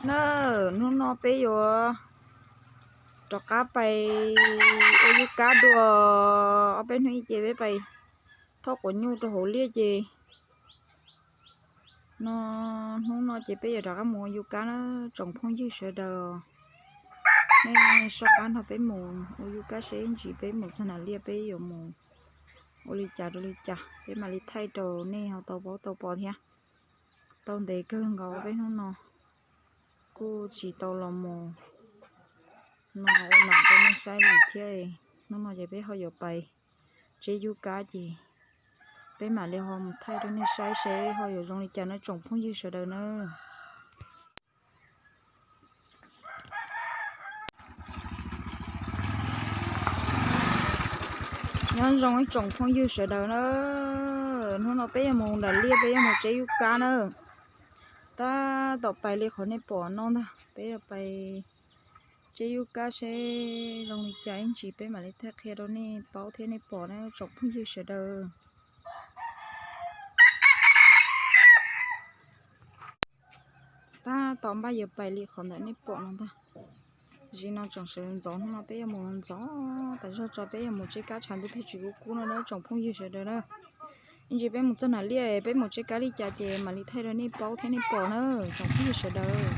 Na, hnub no peb yuav rov qab pais ua yub kab dua. Ob peb hnub ib ces peb pais thauj quav nyuj rau hauv liaj ces no, hnub no ces peb yuav rov qab mus ua yub kab na tsoom phooj ywg sawv daws. Nej soj qab nrog peb mus ua yub kab seb ib ntsis peb mus txog nram liaj peb yuav mus ua li cas rau li cas peb mam li thaij rau nej ho tau paub tau pom thiab. Tau ntev kawg nkaus peb hnub no kuj tsis tau los mus no ua nom rau nej saib li thiab. Hnub no ces peb ho yuav pais tseb yub kab ces peb mam li ho mus thaij rau nej saib seb ho yuav zoo li cas na tsoom phooj ywg sawv daws na. Nyob zoo ib tsoom phooj ywg sawv daws na, hnub no peb yuav mus nram liaj peb yuav mus tseb yub kab na. Tab tom pais li qhov nej pom no ntag, peb yuav pais tseb yub kab seb zoo li cas ib ntsis peb mam li thaij qhia rau nej paub thiab nej pom na tsoom phooj ywg sawv daws. Tab tom npaj yuav pais li qhov ntawm nej pom no ntag. Zim no tseem sawv ntxov, hnub no peb yuav mus ntxov, tas zog tso peb yuav mus tseb kab tshav ntuj thiaj tsis kub kub no na tsoom phooj ywg sawv daws na. Ib ntsis peb mus txog nram liaj peb mus tseb kab li cas ces mam li thaij rau nej paub thiab nej pom na tsoom phooj ywg sawv daws.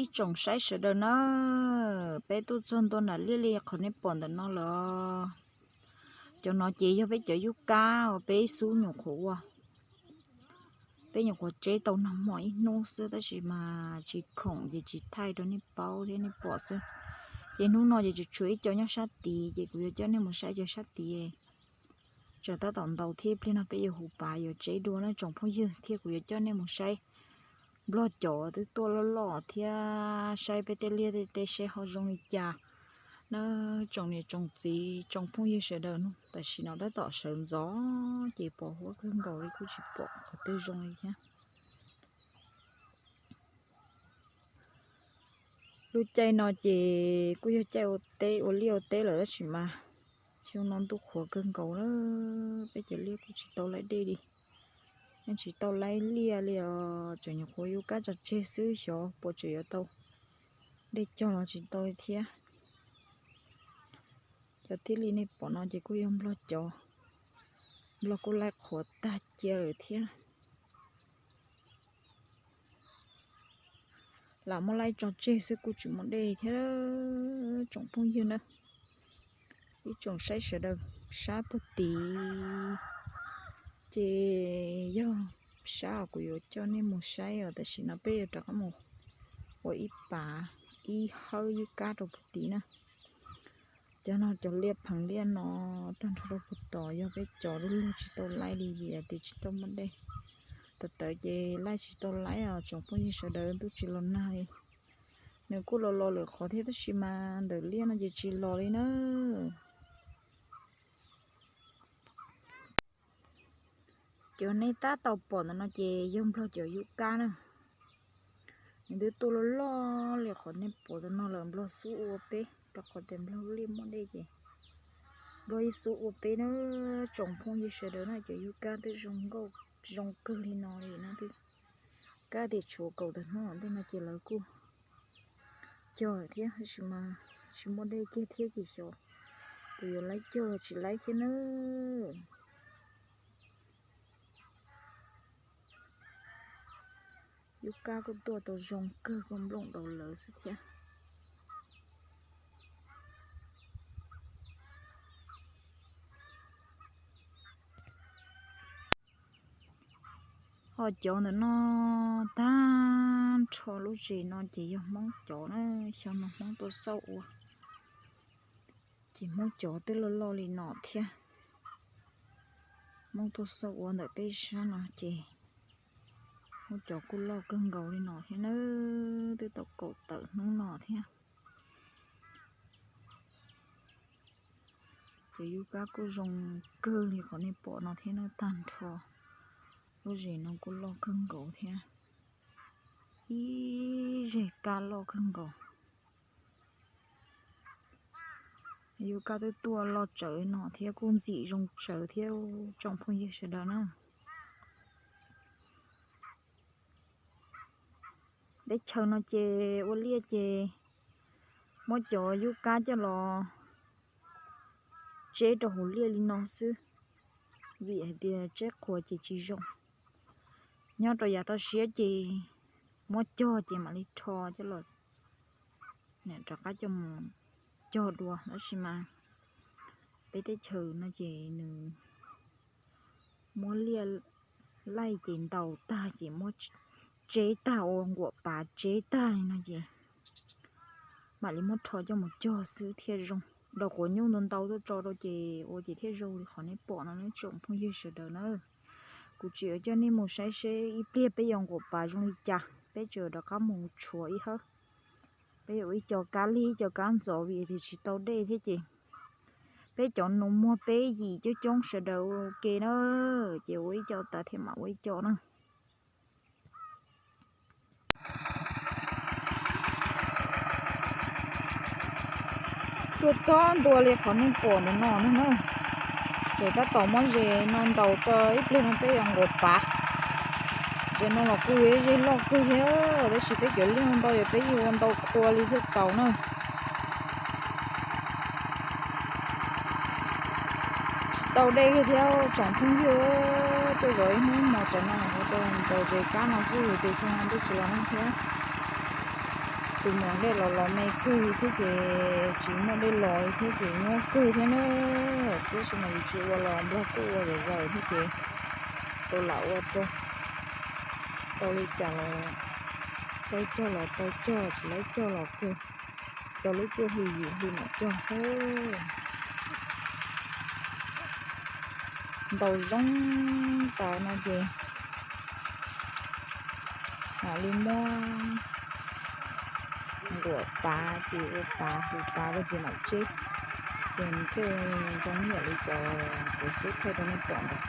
Ib tsoom saib sawv daws na, peb tuaj txog ntua nram liaj li qhov nej pom ntawm no lawm. Cov no ces yog peb cov yub kab uas peb xub nyuam qhuav ua. Peb nyuam qhuav tseb tau nag hmo ib hnub xwb tab sis mas tsis khoom ces tsis thaij rau nej paub thiab nej pom xwb. Ces hnub no ces tsuas tshuav ib co nyob sab tid ces kuv yuav coj nej mus saib cov sab tid. Tseem tab tom ntaus thiab, ib pliag no peb yuav hu pav yuav tseb dua na tsoom phooj ywg thiab kuv yuav coj nej mus saib nplog cov twb tuaj loj loj thiab saib peb tej liaj tej teb seb ho zoo li cas na tsoom niam tsoom txiv tsoom phooj ywg sawv daws no. Tam sim no tab tom sawv ntxov ces pos huab kawg nkaus li kuj tsis pom qhov twg zoo li thiab. Lub caij no ces kuj yog caij ua teb ua liaj ua teb lawm tab sis mas xyoo no ntuj qhuav kawg nkaus na, peb cov liaj kuj tsis tau laib dej li. Yeej tsis tau laib liaj li os, tseem nyuam qhuav yub kab tso tseg xwb, xyov puas tseem yuav tau dej cog los tsis tau li thiab. Cov thiaj li nej pom no ces kuj yog nplog cov, nplog kuj laib qhuav tag cia lawm thiab. Lam muab laib tso tseg xwb kuj tsis muaj dej thiab tsoom phooj ywg na. Ib tsoom saib sawv daws, sab puag tid ces yog sab uas kuv yuav coj nej mus saib os, tam sim no peb yuav rov qab mus ua ib pav ib hawb yub kab rau puag tid na. Cov no cov liaj pheev liaj no tag nrho rau puag tod yog peb cov lub lug tsis tau laib li vim tias tsis tau muaj dej. Tawm tawm ces laij tsis tau laib os tsoom phooj ywg sawv daws, ntuj tsis los nag li. Nws kuj los los lwm qhov thiab tab sis mas ntawm liaj no ces tsis los li na. Cov nej tab tom pom ntawm no ces yog nplog cov yub kab na. Nws twb tuaj loj loj li qhov nej pom ntawm no lawm, nplog xub ua peb, rau qhov tias nplog liaj muaj dej ces nplog ib xub ua peb na. Tsoom phooj ywg sawv daws na, cov yub kab twb zoo nkauj zoo kawg li no li na. Kab tias tshuav kaum tawm hnub ntej no ces lawv kuj cog thiab tab sis mas tsis muaj dej kiag thiab ces xyov puas yuav laib cog los tsis laib thiab na. Yub kab kuj tuaj tau zoo kawg, kuj nplooj daus lawv xwb thiab. Ho cov ntawm no tag nrho lub zes no ces yog Hmoob cov na, xyoo no Hmoob tuaj xauj ua. Ces Hmoob cov twb loj loj li no thiab. Hmoob tuaj xauj ua ntawm peb sab no ces Hmoob cov kuj loj kawg nkaus li no thiab na, twb tau kaum tawm hnub no thiab. Ces yub kab kuj zoo kawg li qhov nej pom no thiab na, tag nrho lub zes no kuj loj kawg nkaus thiab. Ib zes kab loj kawg nkaus. Yub kab twb tuaj loj tsawv no thiab kuj ntxim zoo tsawv thiab tsoom phooj ywg sawv daws na. Teb chaws no ces ua liaj ces muab cov yub kab coj los tseb rau hauv liaj li no xwb, vim hais tias tseb qhuav ces tsis zoo. Nyob rau yav toj siab ces muab cog ces mam li rho coj los rov qab coj mus cog dua, tab sis mas peb teb chaws no ces nws muab liaj laij ces ntaus tag ces muab tseb tag ua nkuam pav tseb tag li no ces mam li muab rho coj mus cog xwb thiaj zoo. Daus quav nyuj ntau ntau tuaj tso rau ces ua ces thiaj zoo li qhov nej pom no nawb tsoom phooj ywg sawv daws na. Kuv tsis yuav coj nej mus saib seb ib pliag peb yuav nkuam pav zoo li cas, peb tseem rov qab mus tshuav ib hawb. Peb yuav ua ib co kab lig ib co kab ntxov vim tias tsis tau dej thiab ces peb cov nus muag peb yim coob coob sawv daws ua ke na, ces ua ib co tas thiaj mam ua ib co na. Tuaj txog ntua li qhov nej pom ntawm no na, ces tab tom muab zes no ntaus tso ib pliag no peb yuav nkuam pav. Zes no los kuj yog ib zes loj kawg thiab, tab sis peb cov liaj ntau yog peb yeej ua ntau qhua li thiaj txaus na. Tsis tau dej kiag thiab tsoom phooj ywg, tuaj zov ib hnub mos tsav no ua rau ntaus zes kab no xwb, tus xyoo no twb tsis los neej thiab. Tus mos dej los los me kawg thiab ces tsis muaj dej los thiab ces nyuaj kawg thiab na. Tiam sis mas yus tsis ua los nplog kuj ua zom zaws thiab ces tau lam ua rau, tau li cas los tau cog los tau cog, tsis laib cog los kawg, txog lub cuaj hli yim hli mam cog xwb. Ntaus zoo tas no ces mam li muab nkuam pav ces ua pav hu pav rau ces mam tseb, ces nws thiaj zoo ib yam li cov kuv xub thaij rau nej pom ntawd.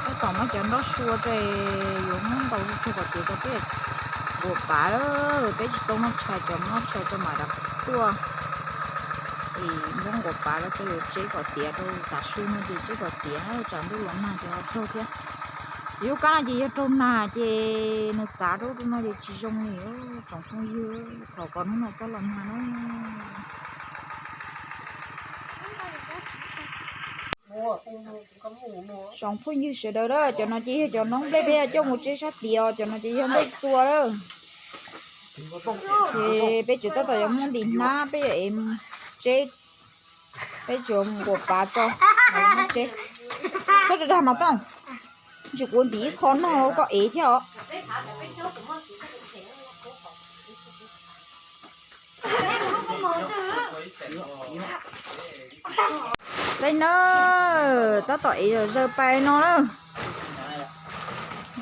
Tab tom muab cov nrob sua tso, yuav muab ntaus tseg kom tiav rau peb nkuam pav lawm, peb tsis tau noj tshais, cov noj tshais rau mam rov tuaj es muab nkuam pav los tso yuav tseb kom tiav rau tav su no ces tseb kom tiav, tsam ntuj los nag ces ho raug thiab. Yub kab no ces yog raug nag ces nws txav rau rau no ces tsis zoo li tsoom phooj ywg, thov kom hnub no txhob los nag na. Tsoom phooj ywg sawv daws, cov no ces yog cov noob nplej peb coj mus tseb sab tid os, cov no ces yog nplej txua lawm. Ces peb tseem tab tom yuav muab ntim hnab, peb yuav ev tseb, peb tseem nkuam pav tso, tseb. Txhob dag mas Tooj, tsis kuv ntim ib qho no koj ev thiab os. Saib na, tab tom ev zom zaws pais no na.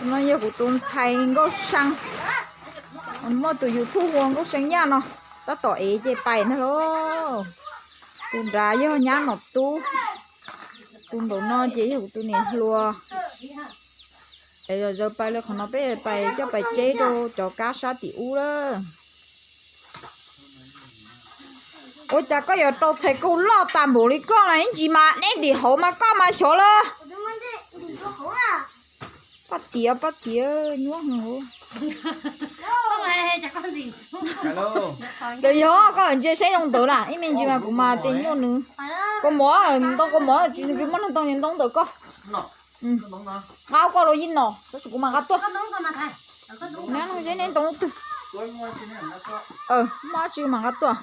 No yog kuv tus ntxhais Nkauj See, muaj tus YouTube hu ua Nkauj See Yaj no, tab tom ev ces pais ntag lauj. Tus nrad yog nyab Nom Tub, tus nraum no ces yog kuv tus niam hluas. Es zom zaws pais li qhov no peb pais coj pais tseb rau cov kab sab tim ub lawm. Ua cas koj yuav rau txhais kaus loj tas npaum li koj na, ib ntsis mas neb ntim hauv mas koj mas xyov lawm. Poj txiv, poj txiv nyuaj heev. Txawm yog koj ntsia saib zoo ntawd lawm, ib me ntsis mas kuv mas tes nyuaj nws. Kua muag, ntoo kua muag, nws tsis muaj neeg ntoo, ntoo ntawm koj. Nqa koj los yeej no, tab sis kuv mam nqa tuaj. Neb no seb neb ntoo lub twg. Muaj dab tsi mam nqa tuaj.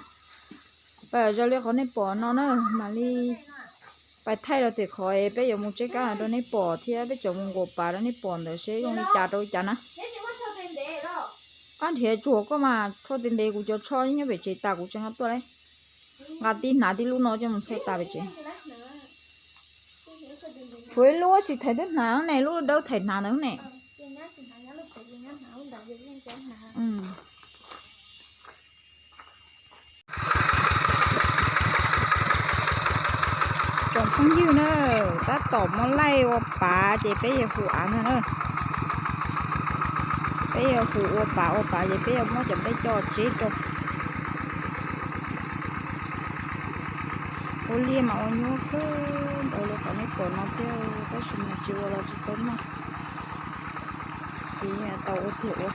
Pais zom zaws li qhov nej pom no na, mam li pais thaij rau tim qhov peb yuav mus tseb kab rau nej pom thiab peb tseem mus nkuam pav rau nej pom ntawd seb zoo li cas rau li cas na. Ab, nrhiav tsuag koj mas, tshuaj tes ntev kuv cov tsho nyob pem tsev tas kuv tseem nqa tuaj lauj. Nqa tib hnav tib lub no coj mus txhua tas pem tsev. Tshuav ib lub tsis thaiv twb hnav ne, lub dawb thaiv hnav ntawd ne. Tsoom phooj ywg na, tab tom muab laij ua pav ces peb yuav hu av ntag na. Peb yuav hu ua pav ua pav ces peb yuav muab cov nplej coj tseb rau. Ua liaj mas ua nyuaj kawg nkaus li qhov nej pom no thiab, tab sis mas tsis ua los tsis tau noj, ces tau ua tiag ua.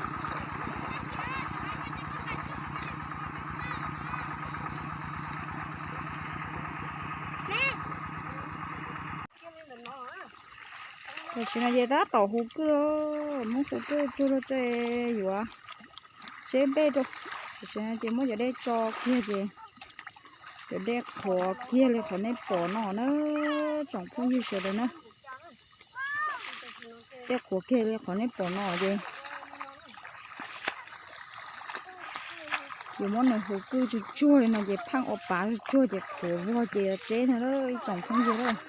Tam sim no ces tab tom hu kwj, muab hu kwj tsuag rau tsev yuav tseb nplej rau. Tam sim no ces muab cov dej tso kiag ces cov dej qhuav kiag li qhov nej pom no na, tsoom phooj ywg sawv daws na. Dej qhuav kiag li qhov nej pom no ces yuav muab nws hu kwj tsuag tsuag li no ces pheej ua pav tsuag tsuag ces qhuav vog ces yuav tseb ntag ib tsoom phooj ywg lawm.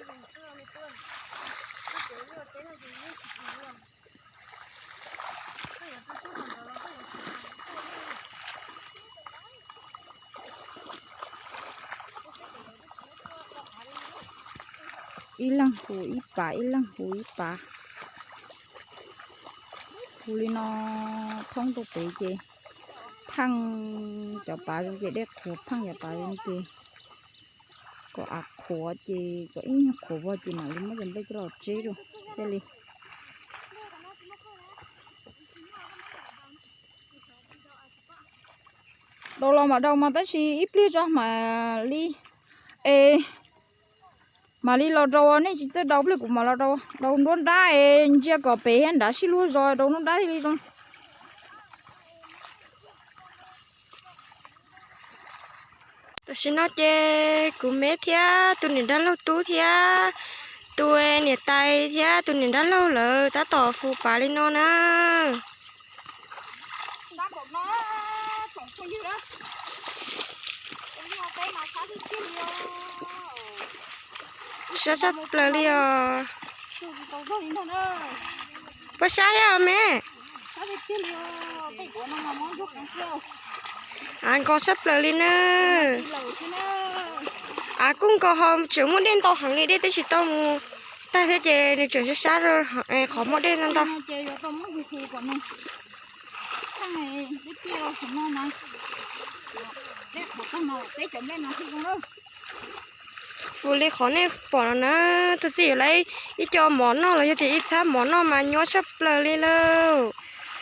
Ib leeg hu ib pav, ib leeg hu ib pav. Hu li no thoob rau pem ces pheej cov pav zoo ces dej qhuav pheej cov pav zoo ces kom av qhuav ces kom ib nyuag qhuav vog ces mam li muab cov nplej coj los tseb rau thiaj li. Daus los mas daus mas tab sis ib pliag tso mam li, es mam li los rau, nej tsis txawj daus pliag kuv mam los rau. Daus nruab nrab es ntsia kom pem thiab nrad sib luag zos daus nruab nrab thiaj li zoo. Tam sim no ces kuv me thiab tus niam dab laug tub thiab tus niam tais thiab tus niam dab laug lawv tab tom fu pav li no na. Sab sab plaws li os. Puas sab thiab os me? Av nkos sab plaws li na. Av kuj nkos ho tseem muaj dej ntau heev li, dej twb tsis tau mus tag thiab ces nws tseem sab sab, qhov muaj dej ntau ntau. Fu li qhov nej pom no na, tus txiv yuav lawv ib co mov noj los yog tias ib txhab mov noj mas nyuaj tshaj plaws li lauj.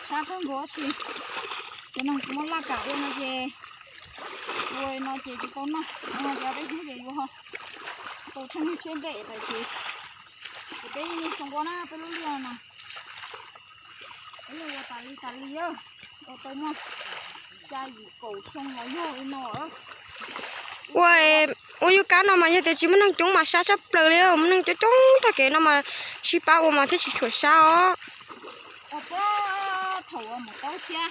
Sab kawg nkaus tsis, ces no kuv muab laj kam ua no ces ua no ces tsis tau noj, no ces peb hnub ces yuav tau tsheej niag tsheb nplej tas ces, ces peb yeej xoo nqua na peb lub liaj no. Peb yeej ua tas li tas li, ua tau muaj xya yim kaum xyoo los yog li no. Ua, ua yub kab no mas yog tias tsis muaj neeg coob mas sab tshaj plaws li, muaj neeg coob coob tag kev no mas sib pab ua mas thiaj tsis tshua sab os. Thaum mus taub thiab,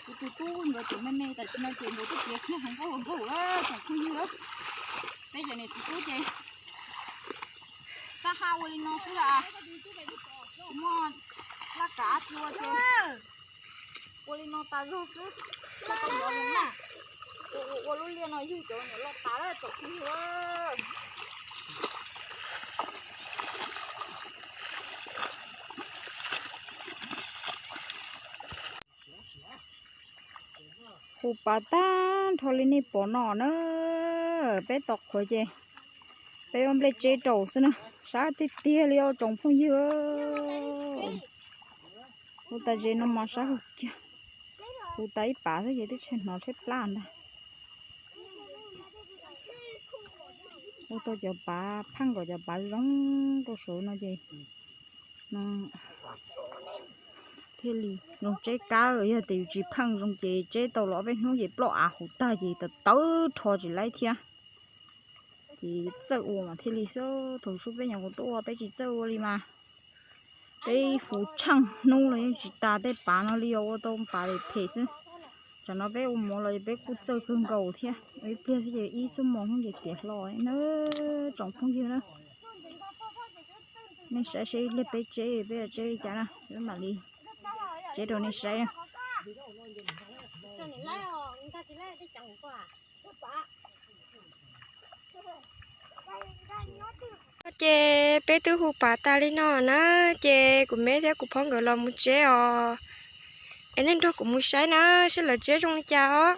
kuv tus tub nkawd tus me me tam sim no ces nkawd twb tiav kiag hluas nkauj hluas nraug lawm tsoom phooj ywg lawm. Peb cov niam txiv tub ces tab haj ua li no xwb las. Muaj laj kam tsis ua ces ua li no tas zog xwb, tau tau mus na. Ua ua ua lub liaj no yug cov niam loj tas lawm tsoom phooj ywg. Hu pav tag nrho li nej pom no na, peb tos qhuav ces peb ua nplej tseb rau xwb na, sab tiag tiag li os tsoom phooj ywg. Hu tas ze no mas sab kawg kiag, hu tas ib pav xwb ces twb tshee hnov tsheb plab ntag. Ua tau cov pav pheej kom cov pav zoo rau saud no ces no thiaj li zoo tseb kab, yog tias yus tsis pheej zoo ces tseb tau los ob peb hnub ces ploj av huv tag ces tawv tawv rho tsis laib thiab. Ces txawj ua mas thiaj li xwb, thaum xub peb nyuam qhuav tuaj ua peb tsis txawj ua li mas peb ib fuv tsheej hnub los yeej tsis tas tej pav no li os, ua tau pav phem phem xwb. Tsam no peb ua mov los peb kuj txawj kawg nkaus thiab, ua ib pliag xwb ces ib xuab moos ces tiav hlo na tsoom phooj ywg na. Nej saib seb ib pliag peb tseb peb yuav tseb li cas na, peb mam li tseb rau nej saib na. Ces peb twb hu pav tas li no na, ces kuv me thiab kuv phauj nkawd los mus tseb os. Es nej nrog kuv mus saib na, seb lawv tseb zoo li cas os.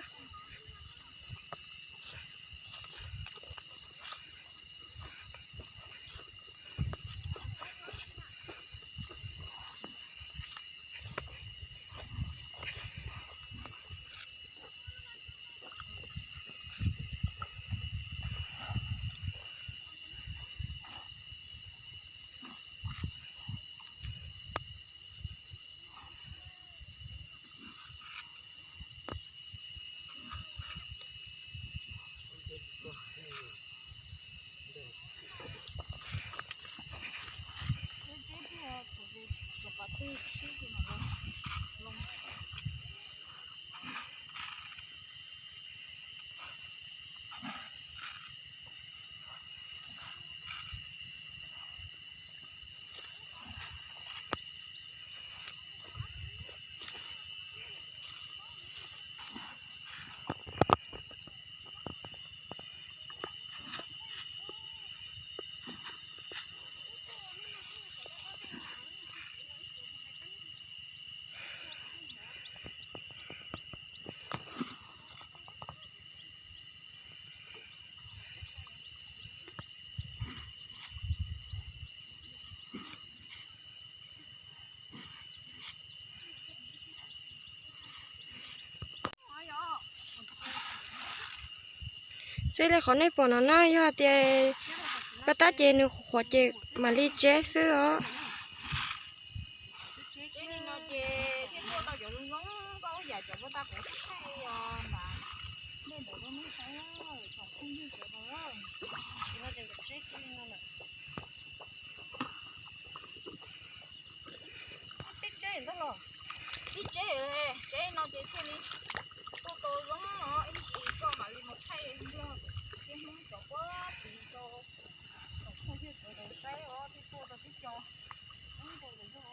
Txij li qhov nej pom no na yog hais tias paj tab ces nws qhuav ces mam li tseb xwb os. Peb tseb ntag los, ib tseb, tseb no ces thiaj li tuaj tau zoo no, ib ntsis koj mam li mus thaij nplog thiab hnub cov pob txiv rau tsoom phooj ywg sawv daws saib os, thiaj tuaj tau tib co zoo nkauj li no.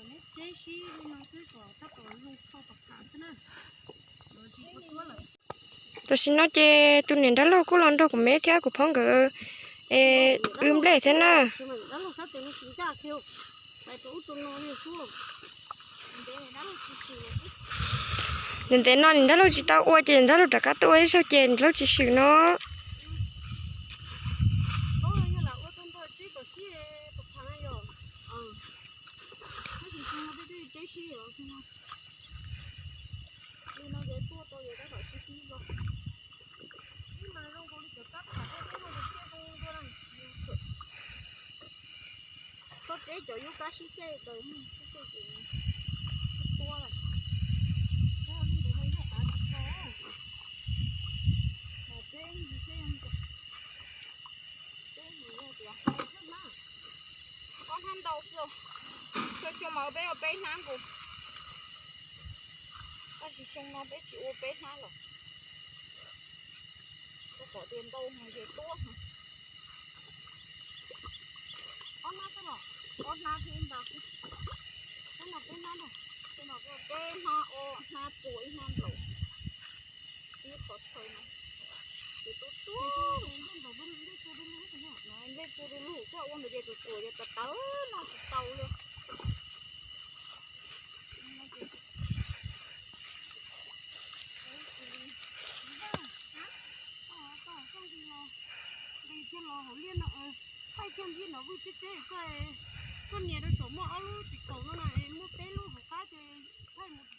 Neb tseb sib li no xwb kom tab tom zoo txho tom tham xwb na. Tam sim no ces tus niam dab laug kuj los nrog kuv me thiab kuv phob nkawd wb nplej thiab na. Ntev ntev no niam dab laug tsis tau ua ces niam dab laug rov qab tuaj ua ib zaug ces niam dab laug tsis swm no. Txhob tseb cov yub kab sib caij daws, sib caij ces tua lawm. Ob hnab ntau xwb, xyoo xyoo mas ua peb ua peb hnab nkaus, tab sis xyoo no peb tsis ua peb hnab lawm. Ua kom tias ntau mas ces tuab. Ob hnab xwb los, ob hnab thiab ntag. Hnab no peb hnab ntag, peb hnab, ob hnab txua ib hnab nplaum. Ib qhov chaw no ces tuab tuab. Nplej txua du lug xwb, ua ntawd ces tsuas tsuas ces tawv tawv no tsis tau li. Nqis kiag los hauv liaj no, thaij kiag ntsib no vwj tseb tseb, koj nias rau saum muaj ob lub txiv kaum no na, muaj peb lub hauv qab ces thaij mus